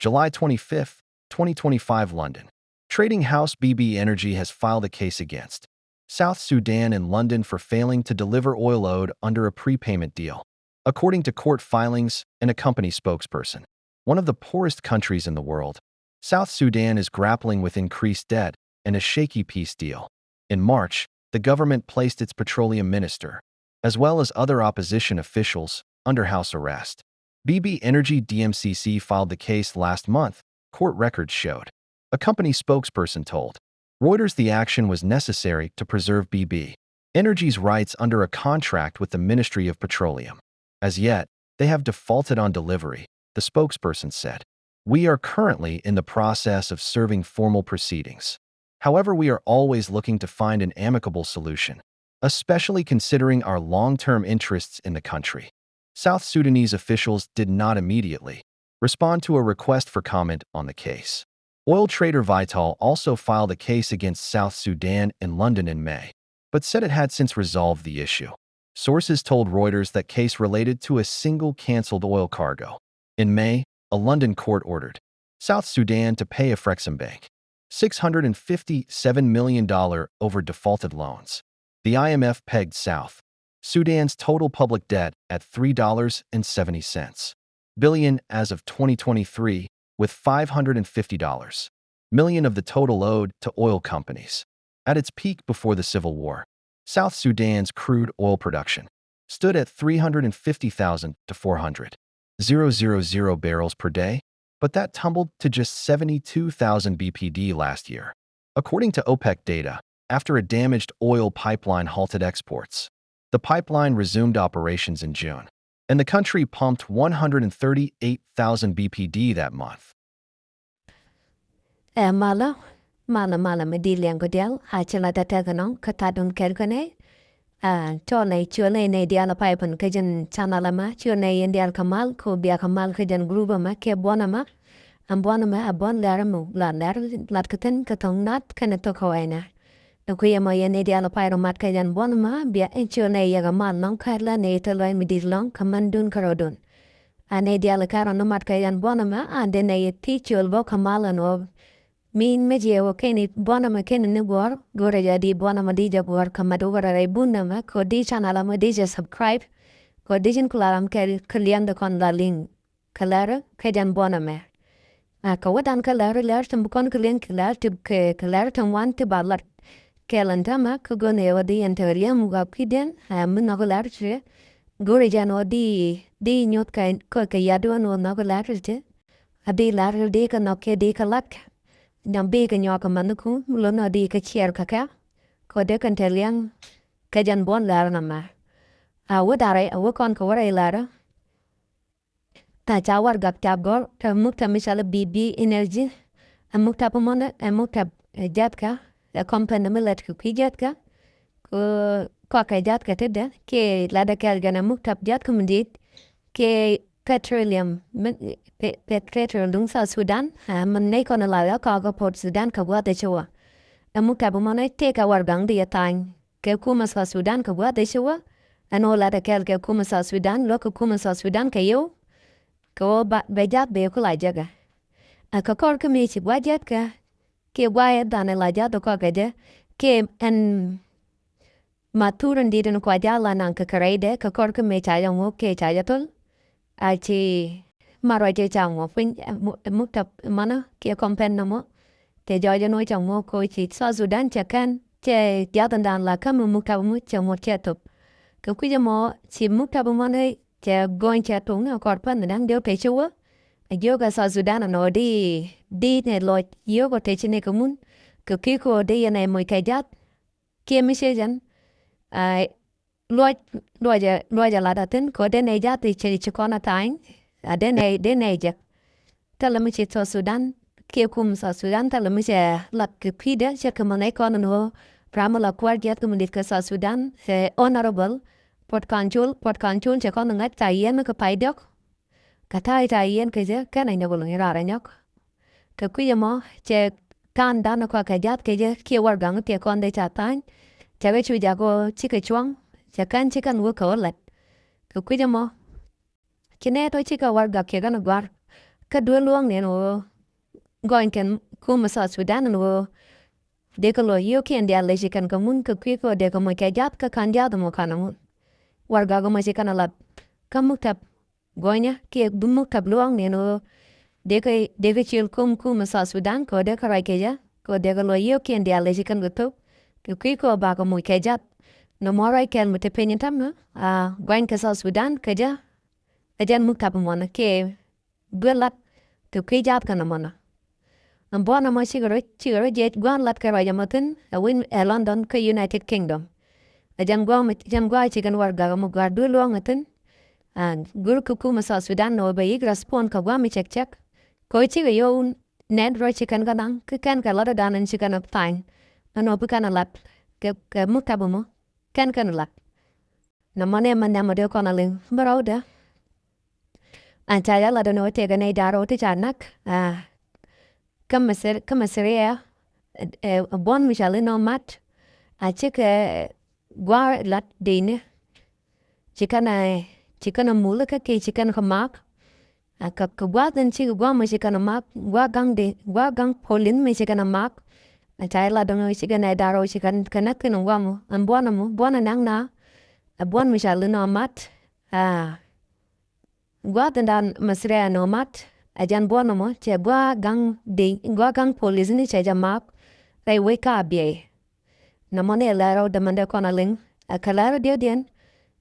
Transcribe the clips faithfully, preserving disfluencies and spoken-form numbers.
July twenty-fifth, twenty twenty-five, London. Trading house B B Energy has filed a case against South Sudan in London for failing to deliver oil owed under a prepayment deal, according to court filings and a company spokesperson. One of the poorest countries in the world, South Sudan is grappling with increased debt and a shaky peace deal. In March, the government placed its petroleum minister, as well as other opposition officials, under house arrest. B B Energy D M C C filed the case last month, court records showed. A company spokesperson told Reuters the action was necessary to preserve B B Energy's rights under a contract with the Ministry of Petroleum. As yet, they have defaulted on delivery, the spokesperson said. We are currently in the process of serving formal proceedings. However, we are always looking to find an amicable solution, especially considering our long-term interests in the country. South Sudanese officials did not immediately respond to a request for comment on the case. Oil trader Vitol also filed a case against South Sudan in London in May, but said it had since resolved the issue. Sources told Reuters that case related to a single canceled oil cargo. In May, a London court ordered South Sudan to pay Afrexim Bank six hundred and fifty-seven million dollars over defaulted loans. The I M F pegged South Sudan's total public debt at three dollars and seventy cents billion as of twenty twenty-three, with five hundred and fifty dollars million of the total owed to oil companies. At its peak before the civil war, South Sudan's crude oil production stood at three hundred and fifty thousand to four hundred thousand barrels per day, but that tumbled to just seventy-two thousand B P D last year. According to OPEC data, after a damaged oil pipeline halted exports, the pipeline resumed operations in June, and the country pumped one hundred and thirty-eight thousand B P D that month. Ɛ malä, malä, malä mi di̱i̱t liɛŋ kɛ diaal, a ci la tɛtɛ kɛ nɔŋ kä tha̱a̱ŋ duŋ kɛl kɛ nɛy. Ɛ cɔl nɛy, ciöl nɛy, nɛy diaal a pay pɛn kä jɛn channel ɛmɛ, ciöl nɛy yɛn diaal kɛ mal, kɛ ɣöö bia kɛ mal kä jɛn group ɛmɛ, kɛ buɔ̱n ɛmɛ. Ɛn buɔ̱n ɛmɛ ɛ buɔ̱n lɛr ɛmɔ, la lɛr lat kɛ thi̱n kɛ thok nath kɛnɛ thok kɛ wɛy nɛ. Ɛ kui̱ ɛmɔ yɛn nɛy diaal a pay rɔ mat kɛ jɛn buɔ̱n ɛmɛ, bia ɛn ciöl nɛy yɛ kɛ mal nɔŋ kɛ la nɛy te luɔy mi di̱i̱t lɔ̱ŋ kɛ män dun kɛ rɔ dun. A nɛy diaal kärɔ̱ ni mat kɛ jɛn buɔ̱n ɛmɛ, a dee nɛy ti ciöl bä kɛ mal ɛn ɣöö min mi jiɛ wä kɛn i̱ buɔ̱n ɛmɛ kɛn ni guɔ̱r, go̱rɛ jɛ di buɔ̱n ɛmɛ di jɛ guɔ̱r kɛ mat wä rɛy bun ɛmɛ, kɛ di channel ɛmɛ di jɛ subscribe, kɛ di jin kula ram kɛ kɛ liɛn de kɔn la liŋ kɛ lɛr kɛ jɛn buɔ̱n ɛmɛ. A kɛ wä dan kɛ lɛr, lɛr ti bi kɔn kɛ liŋ kɛ lɛr ti kɛ, kɛ lɛr ti wan ti ba lat kɛ lɛn tämɛ kɛ gön ɛ wä di yɛn te liɛm wä kui̱diɛn, a mi nhɔk lɛr ti go̱rɛ jɛn wä di, di nyoth kɛ, kɛ, kɛ yat wä nhɔk lɛr ti. A di lar di kɛ nhɔk kɛ di kɛ lat kɛ. Nyam bi kɛ nyɔk kɛ mɛn ku mi lon a di kɛ ciɛɛr kɛ kɛ. Kɛ dee kɛn te liɛŋ kɛ jɛn buɔ̱n lɛr nɔmɛ. A wä darɛ, a wä kɔn kɛ wä rɛy lɛr. Ta ca warɛgak ca gɔr, ta muktab mi cɔal B B Energy. A muktab mɔnɛ, a muktab, ɛ, jath kɛ, ɛ, company mi lät kɛ kui̱ jath kɛ. Kɛ kɔakɛ jath kɛ tetdɛ, kɛ latdɛ kɛɛl kɛnɛ muktab jath kɛ mi di̱i̱t, kɛ petroleum, mi, pe-, pe-, petroleum duŋ South Sudan, a, mi nɛy kɔn la ya kɔakɛ Port Sudan kɛ gua̱a̱th ɛ ci wä. Ɛ muktab mɔnɛ tëëkɛ warɛgak di yɛ tha̱a̱ny kɛ kumɛ South Sudan kɛ gua̱a̱th ɛ ci wä. Ɛn ɣöö latdɛ kɛɛl kɛ kumɛ South Sudan, luäk kɛ kumɛ South Sudan kɛ yio̱w. Kɛ ɣöö ba, bɛ jath bɛ ku la jekɛ. Ɛ kɛ kɔr kä mi ci gua̱a̱th jath kɛ, kɛ gua̱a̱th ɛ dhanɛ la jath kɔakɛ jɛ, kɛ ɛn ma thur in di̱t in kua jath la naŋ kɛ kɛ rɛydɛ, kɛ kɔr kä mi ca jɛ ŋuɔ̱k kɛ ca jɛ thol. A ci ma ruac ca ŋuɔ̱k piny, ɛ, mu-, ɛ, muktab mɔnɛ, kɛ company nɔmɔ. Tɛ jɔɔc ɛn ɣöö ca ŋuɔ̱k kɛ ɣöö ci South Sudan cɛ kɛn, cɛ jath in dan la käm ɛ muktab mɔ cɛ ŋuɔ̱k cɛ thop. Kɛ kui̱c ɛmɔ ci muktab mɔnɛ cɛ gɔny cɛ tuŋ ni kɔr pän da̱ŋ diɔ̱k tɛ ci wä. A jiök ɛ South Sudan ɛn ɣöö di, di nɛ lɔc yio̱k ɔ tɛ ci ni kɛ mun. Kɛ kui̱ kɛ ɣöö di yɛn ɛ moc kɛ jath. Kiɛ mi ciec ɛn, a, luɔc, luɔcɛ, luɔcɛ lat a thi̱n kɛ ɣöö dee nɛy jath i̱ ci, ci kɔn a tha̱a̱ny. A dee nɛy, dee nɛy jɛ. Thilɛ mi ci South Sudan kiɛ kum South Sudan, thilɛ mi cɛ lat kɛ kui̱dɛ, cɛ kɛ mi nɛy kɔn ni ɣöö ram mi la kuäär jiath kɛ mi di̱t kɛ South Sudan, ɛ, Honorable Puot Kaŋ Col, Puot Kaŋ Col cɛ kɔn ŋa̱c ta̱a̱ yiɛn kɛ pay diɔ̱k. Kɛ ta̱a̱ ta̱a̱ yiɛn kɛ jɛ, kɛn a nyɔk lo̱ŋ raar a nyɔk. Kɛ kui̱ ɛmɔ, cɛ ka̱n dan kɔakɛ jath kɛ jɛ, kiɛ warɛgak ti kɔn dee ca tha̱a̱ny. Cɛ kɛ cu jak ɣöö cikɛ cuɔ̱ŋ, cɛ kɛn ci kɛn wä kɛ wä lat. Kɛ kui̱ ɛmɔ, ci nɛy tɔ̱ cikɛ warɛgak kiɛ kɛn gɔ̱a̱r. kä duel luɔ̱ŋ ni ɛn ɣöö gɔny kɛn kumɛ South Sudan ɛn ɣöö dee kɛ lɔ yio̱o̱kiɛn diaal lɛ ci kɛn kɛ mun kɛ kui̱ kɛ ɣöö dee kɛ moc kɛ jath kä ka̱n jath ɛmɔ ka̱n ɛmun. Warɛgak ɛmɔ ci kɛn ɛ lat kä muktab gɔnyä kiɛ bi muktab luɔ̱ɔ̱ŋ ni ɛn ɣöö dee kɛ, dee kɛ ciöl kum kumɛ South Sudan kɛ ɣöö dee kɛ ruac kɛ jɛ kɛ ɣöö dee kɛ lɔ yio̱o̱kiɛn diaal lɛ ci kɛn kɛ thop kɛ kui̱ kɛ ɣöö bakɛ moc kɛ jath. Nɔmɔ ruac kɛl mi te piny in täämɛ, a, gɔny kɛ South Sudan kɛ jɛ, kɛ jɛn muktab ɛmɔnɛ kiɛ duel lat kɛ kui̱ jath kɛn ɛmɔnɛ. Ɛn buɔ̱n ɛmɔ cikɛ rɔ, cikɛ rɔ jiɛc gua̱a̱n lat kɛ ruac ɛmɔ thi̱n ɛ wi̱n ɛ London kä United Kingdom. Ɛ jɛn gua̱a̱ mi, jɛn gua̱a̱ ci kɛn warɛgak ɛmɔ gɔaa duel luɔ̱ŋ ɛ thi̱n. Ɛ, go̱r kɛ kumɛ South Sudan ni ɣöö bɛ yi̱k respond kɛ gua̱a̱ mi cɛk cɛk. Kɛ ɣöö cikɛ yio̱w nɛn rɔ ci kɛn kɛ naŋ kä kɛn kɛ latdä dan ɛn ci kɛn ɛ tha̱a̱ny. Ɛn ɣöö bi kɛn ɛ lat kɛ, kɛ muktab ɛmɔ kɛn kɛn ɛ lat. Nɔmɔ nɛ mɛ nhiam ɔ dee kɔn a liŋ bä rɔwdɛ. An ca jɛ lat ɛn ɣöö tëëkɛ nɛy da̱ŋ rɛw ti ca näk, a, kä Misir, kä Misiria, ɛ, ɛ, buɔ̱n mi cɔal i̱ Nomad, a, cikɛ gua̱a̱r lat dee ni. Ci kɛn ɛ, ci kɛn ɛ mul kä kiɛ ci kɛn kɛ mak. A, kɛ, kɛ gua̱a̱th in cikɛ gua̱a̱ mi ci kɛn ɛ mak, gua̱a̱ ga̱ŋ dee, gua̱a̱ ga̱ŋ polith mi ci kɛn ɛ mak. A, ca jɛ lat ɛn ɣöö cikɛ nɛy da̱ŋ rɛw ci kɛn kɛ näk thi̱n ɛ gua̱a̱ mɔ, ɛn buɔ̱n ɛmɔ, buɔ̱n ɛ näk na, ɛ buɔ̱n mi cɔal i̱ Nomad. A, gua̱a̱th in dan Misiria Nomad, ɛ jɛn buɔ̱n ɛmɔ cɛ gua̱a̱ ga̱ŋ dee, gua̱a̱ ga̱ŋ polith ni cɛ jɛ mak rɛy wec kä Abyei. Nɔmɔ ni ɛ lɛr rɛw dämandɛ kɔn a liŋ, ɛ kɛ lɛr rɛw diɔ̱kdiɛn,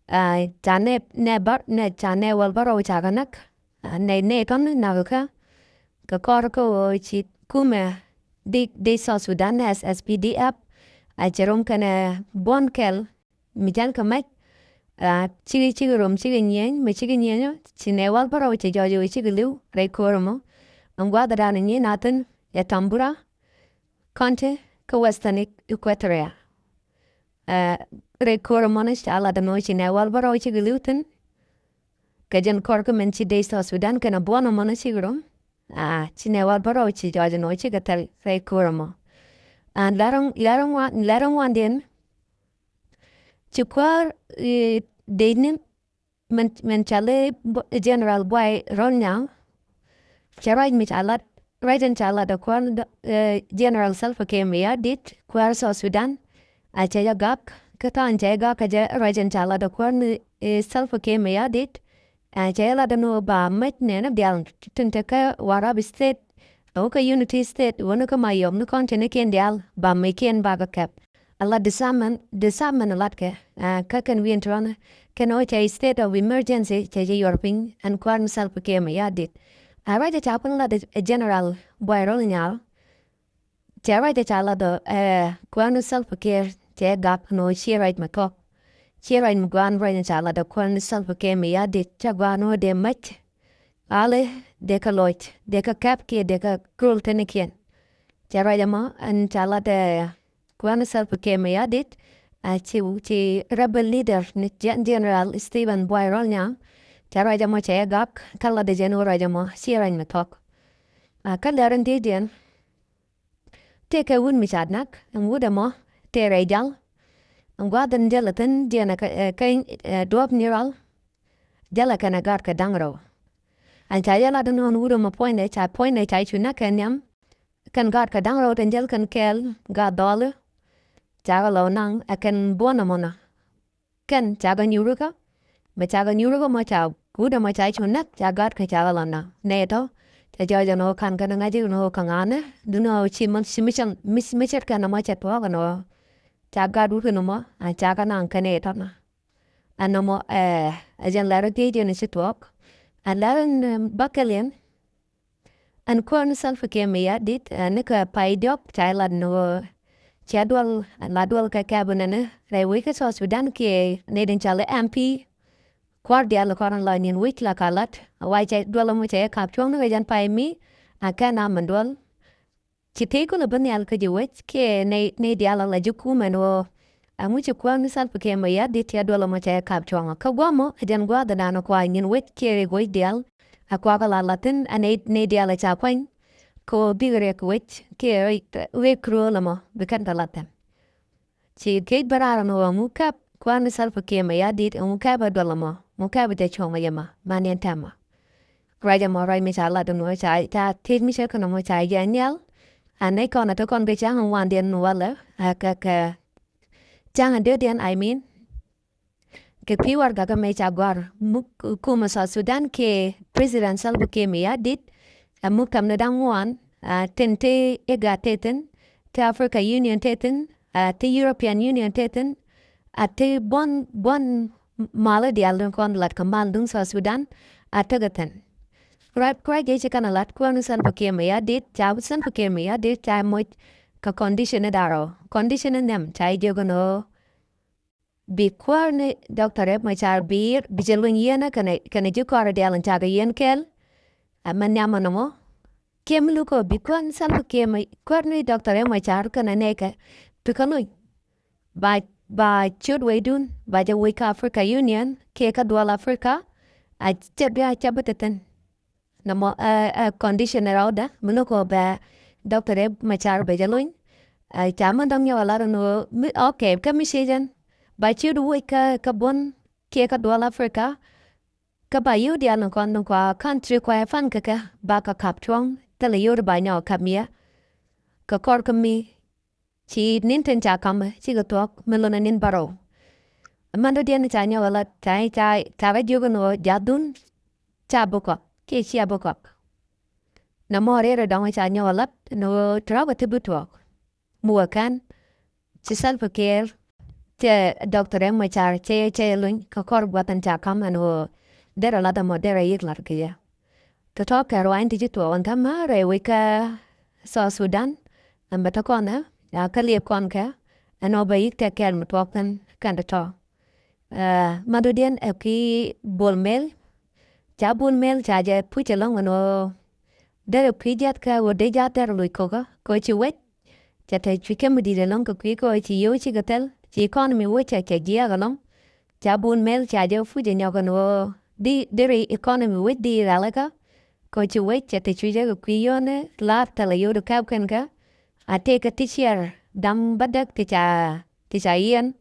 a, ca nɛ, nɛ bär, nɛ ca nɛ wäl bärɔw ca kɛ näk, a, nɛ, nɛ tɔ̱ni näk kä, kɛ kɔr kä ɣöö ci kumɛ di, di South Sudan nɛ S S P D F, a, cɛ rom kɛnɛ buɔ̱n kɛl, mi jɛn kɛ mɛc, a, cikɛ, cikɛ rom, cikɛ nyieny, mi cikɛ nyieny ɔ, ci nɛ wäl bärɔw ci jɔɔc ɣöö cikɛ li̱w rɛy ko̱r ɛmɔ. Ɛn gua̱a̱th ɛ dan nyieny na thi̱n ɛ Tambura County kä Western Equatoria. Ɛ, rɛy ko̱r ɛmɔni ca lat ɛn ɣöö ci nɛ wäl bärɔw cikɛ li̱w thi̱n. Kɛ jɛn kɔr kä min ci dee South Sudan kɛnɛ buɔ̱n ɛmɔni cikɛ rom. A, ci nɛ wäl bärɔw ci jɔɔc ɛn ɣöö cikɛ thil rɛy ko̱r ɛmɔ. A, lɛr ŋuan, lɛr ŋuandiɛn. Ci kuäär, ɛ, dee ni min, min cɔal i̱ General Buay Rol Nyaŋ. Cɛ ruac mi ca lat, ruac in ca lat ɛ kuäär, ɛ, General Salva Kiir Mayardit, kuäär South Sudan. A cɛ jɛ gak, kä tha̱a̱ŋ cɛ jɛ gak kɛ jɛ ruac in ca lat ɛ kuäär ni, ɛ, Salva Kiir Mayardit. A cɛ jɛ lat ɛn ɣöö ba mec nɛɛni diaal tin te kä Warrap State, ɛ wä kä Unity State, wä ni kä Mayom ni county ni kiɛn diaal, ba mec kiɛn bakɛ kɛp. A la disarmament, disarmament a latkɛ, a, kä kɛn wi̱i̱n tɔ̱nɛ kɛn ɣöö cɛ state of emergency cɛ jɛ yuɔr piny ɛn kuäär ni Salva Kiir Mayardit. A ruac ɛ ca kuɛn lat ɛ General Buay Rol Nyaŋ. Cɛ ruac ɛ ca lat ɛ, ɛ, kuäär ni Salva Kiir cɛ gak ɛn ɣöö ciɛ ruac mi kɔk. Ciɛ ruac mi gua̱a̱n ruac ɛ ca lat ɛ kuäär ni Salva Kiir Mayardit cɛ gua̱a̱n ɣöö dee mec. Alɛ dee kɛ lɔc, dee kɛ kɛp kiɛ dee kɛ rol tenikiɛn. Cɛ ruac ɛmɔ ɛn ca lat ɛ kuäär ni Salva Kiir Mayardit, a ci, ci rebel leader ni Gen-, General Stephen Buay Rol Nyaŋ. Cɛ ruac ɛmɔ cɛ jɛ gak kä lat ɛ jɛn ɣöö ruac ɛmɔ ciɛ ruac mi thɔk. A kä lɛr in di̱i̱diɛn. Tëëkɛ wut mi ca näk, ɛn wut ɛmɔ tëë rɛy jal. Ɛn gua̱a̱th in jäl ɛ thi̱n diɛn ɛ kä, ɛ, kä, ɛ, duɔ̱ɔ̱p ni rɔl. Jälɛ kɛnɛ gaat kɛ da̱ŋ rɛw. Ɛn ca jɛ lat ɛn ɣöö wut ɛmɔ puɔ̱nydɛ ca, puɔ̱nydɛ ca cu näk kɛ nhiam. Kɛn gaat kɛ da̱ŋ rɛw tin jäl kɛn kɛɛl gaat dhɔli. Cakɛ lɔ naŋ ɛ kɛn buɔ̱n ɛmɔ nɔ. Kɛn cakɛ nyuurikä. Mɛ cakɛ nyuurikä mɔ ca wut ɛmɔ ca cu näk ca gaat kɛ cakɛ lɔ naŋ. Nɛy tɔ̱ cɛ jɔɔc ɛn ɣöö ka̱n kɛn ŋa̱c ɛn ɣöö kɛ ŋa̱nɛ. Duundɛ ɣöö ci mɛ, ci mi cɛ, mi, mi ce̱tkɛ nɔmɔ cɛ tuɔɔk ɛn ɣöö ca gaat wut kɛn ɛmɔ a cakɛ naŋ kɛ nɛy tɔ̱ nɔ. Ɛn nɔmɔ, ɛ, ɛ jɛn lɛr ɛ dhiec ɛn ci tuɔɔk. Ɛ lɛr ɛn, ɛ, bäkɛl ɛn. Ɛn kuäär ni Salva Kiir Mayardit, ɛ, ni kɛ pay diɔ̱k ca jɛ lat ni ɣöö cɛ duɔl, la duɔl kɛ cabinet ni rɛy wec kä South Sudan kiɛ nɛy tin cɔal i̱ M P. Kuäär diaal kɔn la ni̱n wec la ka lat. Wa cɛ duɔl ɛmɔ cɛ jɛ kap cuɔ̱ŋ ni kɛ jɛn pay mi. A kɛn a min duɔl. Ci tëë kulɛ bi nhial kä ji̱ wec kiɛ nɛy, nɛy diaal la ji̱ kumɛ ni ɣöö ɛŋu ci kuäär ni Salva Kiir Mayardit cɛ duɔl ɛmɔ cɛ jɛ kap cuɔ̱ŋ. Kä gua̱a̱th ɛmɔ ɛ jɛn gua̱a̱th ɛ dan kua nyin wec kiɛ riɛk wec diaal. A kua kɛ la la̱th thi̱n a nɛy, nɛy diaal a ca kuany. Kɛ ɣöö bikɛ riɛk wec kiɛ riɛk, riɛk rööl ɛmɔ bi kɛn kɛ la̱th thi̱n. Ci kec bä raar ɛn ɣöö ɛŋu kɛp kuäär ni Salva Kiir Mayardit, ɛŋu kɛp ɛ duɔl ɛmɔ, ɛŋu kɛp ɛ jɛ cuɔ̱ŋ ɛ yɛ ma, ma niɛn tɛmɛ. Ruac ɛmɔ ruac mi ca lat ɛn ɣöö ca, ca thiec mi cɛ kɛn ɛmɔ ca jɛ nhial. Ɛ nɛy kɔn ɛ te kɔn kɛ cäŋ ŋuandiɛn walɛ, ɛ kɛ, kɛ cäŋ döödiɛn, I mean. Kɛ kui̱ warɛgak kä mëë ca gɔ̱a̱r muk kumɛ South Sudan kɛ President Salva Kiir Mayardit, ɛ muk tämɛ da̱ŋ ŋuan, ɛ tin te IGAD te thi̱n, te Africa Union te thi̱n, ɛ te European Union te thi̱n, ɛ te buɔ̱n, buɔ̱n malä diaal tin kɔn lat kɛ mal duŋ South Sudan, ɛ tekɛ thi̱n. Ruac, ruac jɛ ci kɛn ɛ lat kuäär ni Salva Kiir Mayardit, ca Salva Kiir Mayardit ca moc kɛ condition ni da̱ŋ rɛw. Condition ni nhiam ca jiök ɛn ɣöö bi kuäär ni Doctor Riek Machar bi, bi jɛ luny yieenä kɛnɛ, kɛnɛ ji̱ kɔaarɛ diaal in cakɛ yieen kɛɛl. Ɛ mɛ nhiamä nɔmɔ. Kiɛ mi lukɔ bi kuäär ni Salva Kiir May-, kuäär ni Doctor Riek Machar kɛnɛ nɛɛkɛ bi kɛ luny. Ba, ba ciöt weydun, ba jɛ wec kä Africa Union kiɛ kä dual Africa. A cɛ bi, a cɛ bi te thi̱n. Nɔmɔ, ɛ, ɛ condition rɛwdɛ mi lukɔ bɛ Doctor Riek Machar bɛ jɛ luny. Ɛ ca mi dɔ̱ŋ nyɔk a lar ɛn ɣöö mi, okay, kä mi ciec ɛn ba ciöt wec kä, kä buɔ̱n kiɛ kä dual Africa. Kä ba yio̱w diaal ni kɔn ni kua country kua ɛ fan kɛ kɛ ba kɛ kap tuɔ̱ŋ thilɛ yio̱w ba nyɔk kap miɛ. Kɛ kɔr kä mi ci ni̱n tin ca ka̱mɛ cikɛ thuɔ̱k mi lon ɛ ni̱n bärɔw. Mɛn dɔ̱diɛn ca nyɔk ɛ lat ca, ca, ca rɔ jiök ɛn ɣöö ja̱thdun ca bi kɔak kiɛ cia bi kɔak. Nɔmɔ riet ɛ dɔ̱ŋ ca nyɔk ɛ lat ɛn ɣöö tɔ̱rɔ̱kɛ ti bi tuɔɔk. Mi wä kɛn ci Salva Kiir cɛ Doctor Riek Machar cɛ, cɛ luny kɛ kɔr gua̱th in ca ka̱m ɛn ɣöö derɛ lat ɛmɔ derɛ yik lat kɛ jɛ. Tɔ̱tɔ̱ kɛ ruany ti ci tuɔɔk ɛn täämɛ rɛy wec kä South Sudan. Ɛn bɛ te kɔn ɛ, ya kä liep kɔn kɛ ɛn ɣöö bɛ yik tɛk kɛɛl mi tuɔɔk thi̱n kɛn tɔ̱tɔ̱. Ɛ, madɔ̱diɛn ɛ kui̱ Bol Mel. Ca Bol Mel ca jɛ puc ɛlɔ̱ŋ ɛn ɣöö derɛ kui̱ jiath kä ɣöö dee jiath derɛ loc kokä kɛ ɣöö ci wec. Cɛ te cuc kɛ mi di̱i̱t ɛlɔ̱ŋ kɛ kui̱ kɛ ɣöö ci yio̱w cikɛ thil, ci economy wec cɛ, cɛ jiääk ɛlɔ̱ŋ. Ca Bol Mel ca jɛ puc ɛ nyɔk ɛn ɣöö di, derɛ economy wec di rɛl kä kɛ ɣöö ci wec cɛ te cuc ɛ kɛ kui̱ yio̱wni la̱r thilɛ yio̱w di kɛp kɛn kä. A tëëkɛ ti ciɛɛr dam bädäk ti ca, ti ca yiɛn.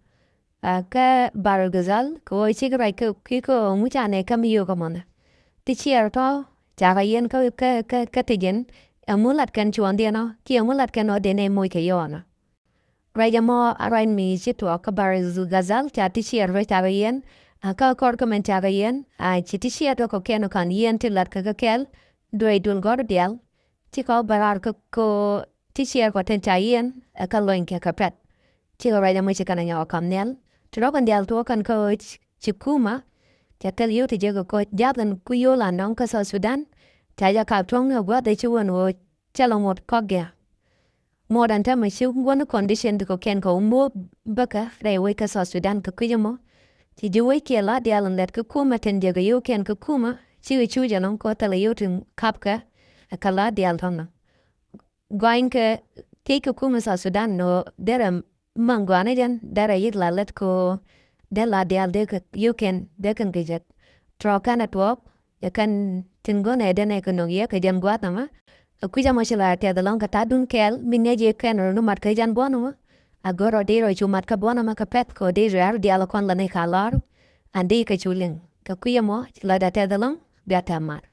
A kä Bahr el Ghazal kɛ ɣöö cikɛ ruac kɛ kui̱ kɛ ɣöö ŋu ca nɛ käm yio̱w kä mɔnɛ. Ti ciɛɛr tɔ̱ ca kɛ yiɛn kä, kä, kä, kä ti jiɛn. Ɛŋu lat kɛn cuɔ̱ɔ̱ŋdiɛn ɔ kiɛ ɛŋu lat kɛn ɔ dee nɛ moc kɛ yɔɔnɔ. Ruac ɛmɔ a ruac mi ci tuɔɔk kä Bahr el Ghazal ca ti ciɛɛr tɔ̱ ca kɛ yiɛn. A kä kɔr kä mɛn ca kɛ yiɛn a ci ti ciɛɛr tɔ̱ kɔ̱kiɛn ɔ ka̱n yiɛn ti lat kɛ kɛ kɛɛl. Duɔ̱c duël gɔ̱r diaal. Cikɛ ɔ bɛ raar kä, kä ti ciɛɛr kɔ tin ca yiɛn ɛ kä lony kɛ kɛ pɛ̈t. Cikɛ ruac ɛmɔ ci kɛn ɛ nyɔk ɛ ka̱m nhial. Ti rɔ̱ kɛn diaal tuɔɔk kɛn kä ɣöö ci kumä cɛ thil yio̱w ti jek ɛ koc jath ɛn ku yio̱w la nɔŋ kä South Sudan. Ca jɛ kap tuɔ̱ŋ ɛ gua̱th ɛ ci wän ɣöö cä lɔ ŋot kɔk gɛ. Muɔt ɛn täämɛ ci guɔ̱n condition ti kɔ̱kiɛn kɛ wä muɔ̱ɔ̱p bäkä rɛy wec kä South Sudan kɛ kui̱c ɛmɔ. Ci ji̱ wec kiɛ la diaal ɛn lɛt kä kumä tin jek ɛ yio̱wkiɛn kä kumä cikɛ cuc ɛnɔ kɛ thilɛ yio̱w tin kapkɛ ɛ kä la diaal tɔ̱nɔ. Gɔany kɛ thiec kɛ kumɛ South Sudan nɔ derɛ maŋ gɔanɛ jɛn derɛ yik la lät ko dee la diaal dee kɛ yio̱wkiɛn dee kɛn kɛ jek. Tɔ̱ kɛn ɛ tuɔɔk ɛ kɛn tin go̱n ɛ den ɛ kɛ nɔŋ yɛ kɛ jɛn gua̱a̱th ɛmɛ. Ɛ kui̱c ɛmɔ ci la tɛth ɛlɔ̱ŋ kɛ ta̱a̱dun kɛɛl mi ŋäc yɛ kɛn rɔ ni mat kɛ jɛn buɔ̱n ɛmɔ. A go̱r rɔ dee rɔ cu mat kɛ buɔ̱n ɛmɔ kɛ pɛ̈th kɛ dee rɔ diaal kɔn la ni ka lɔr. An dee kɛ cu liŋ kɛ kui̱c ɛmɔ ci la tɛth ɛlɔ̱ŋ bia tɛth mat.